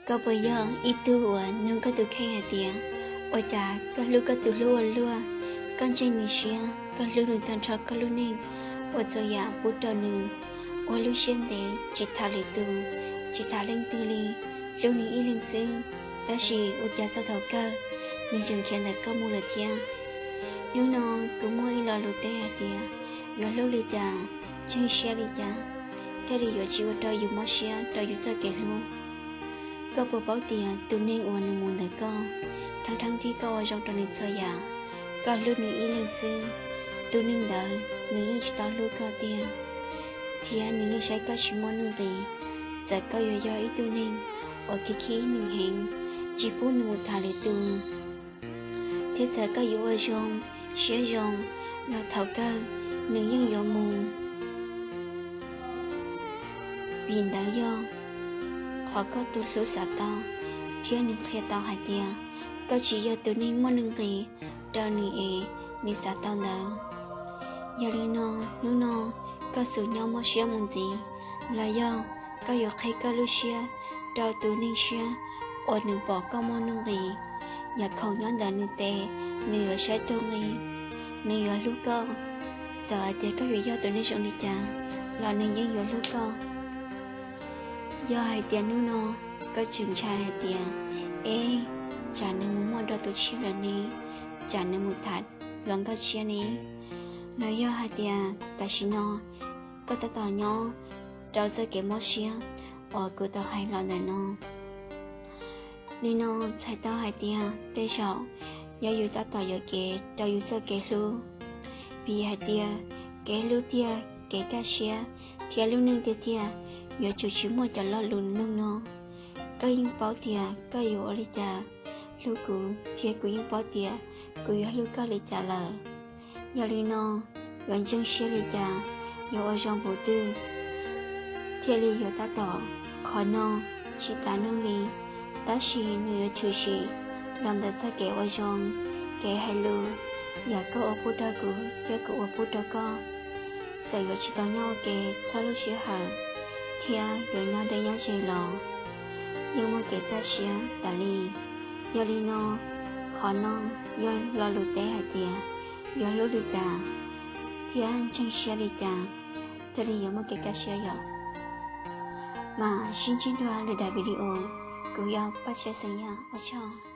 Koj puas yog ib tug uas nug koj tus kheej hais tias, ua cas koj hlub koj tus hlub ua luaj, koj ntseeg nws siab, koj hlub nws tag nrho koj lub neej, ua txhua yam pub rau nws, ua lub siab ntev tsis tham lwm tus, tsis tham leej twg li, hlub nws ib leeg xwb, tab sis ua cas txog thaum kawg nws tseem khiav ntawm koj mus lawm thiab? Hnub no kuv muaj ib lo lus teb hais tias, yuav hlub li cas, ntseeg siab li cas, thiaj li yuav tsis ua rau yus mob siab rau yus txoj kev hlub. Koj puas paub tias tus neeg uas nws mus ntawm koj, thov thov thiab koj ua zoo rau nws txhua yam, koj hlub nws ib leeg xwb, tus neeg ntawd nws yeej tsis tau hlub koj tiag, thiab nws yeej saib koj tsis muaj nuj nqis. Txawm koj yuav yog ib tug neeg uas khib khib nws heev, tsis pub nws mus tham lwm tus, thiab txawm koj yuav ua zoo, siab zoo, los thaum kawg nws yeej yuav mus. Vim ntawd yog qhov koj tus hlub xav tau, thiab nws qhia tau hais tias koj tsis yog tus neeg muaj nuj nqis rau nws es nws xav tau ntawd. Yog li no, hnub no koj xub nyob mob siab mus ntxiv, los yog koj yuav qhia koj lub siab rau tus neeg siab uas nws pom koj muaj nuj nqis, yam khoom nyob ntawm nws tes, nws yuav saib raug nqi, nws yuav hlub koj. Txawm hais tias koj yuav yog tus neeg zoo li cas, los nws yeej yuav hlub koj. Yog hais tias hnub no koj tseem ntshai hais tias, eb, tsam nws mus muaj dua tus tshiab lawm ne, tsam nws mus tham hluas nkauj tshiab ne, los yog hais tias tam sim no koj tab tom nyob rau txoj kev mob siab uas kuv tau hais los ntawm no, li no txhais tau hais tias tej zaum yog yus tab tom yuam kev rau yus txoj kev hlub. Vim hais tias kev hlub tiag, kev kaj siab, thiab lub neej tiag tiag yuav tsum tsis muaj cov lo lus nug no. Koj yeej paub tias koj yuav ua li cas hlub kuv, thiab kuv yeej paub tias kuv yuav hlub koj li cas lawm. Yog li no, yuav ntseeg siab li cas, yuav ua zoo puv twg, thiaj li yuav tab tom, qhov no tsis tas nug li, tab sis nws yuav tshwm sim los ntawm txoj kev ua zoo, kev hais lus, yam koj ua pub rau kuv thiab kuv ua pub rau koj. Txawm yuav tsis tau nyob ua ke txhua lub sij hawm, thiab yuav nyob deb nyob ze los yeej muaj kev kaj siab tas li. Yog li no, qhov no yog lo lus teb hais tias yuav hlub li cas thiab ntseeg siab li cas thiaj li yuav muaj kev kaj siab yom. Mas sib ntsib dua lwm daim video, kuv yog Paj Tsawb Xeem Yaj, ua tsaug.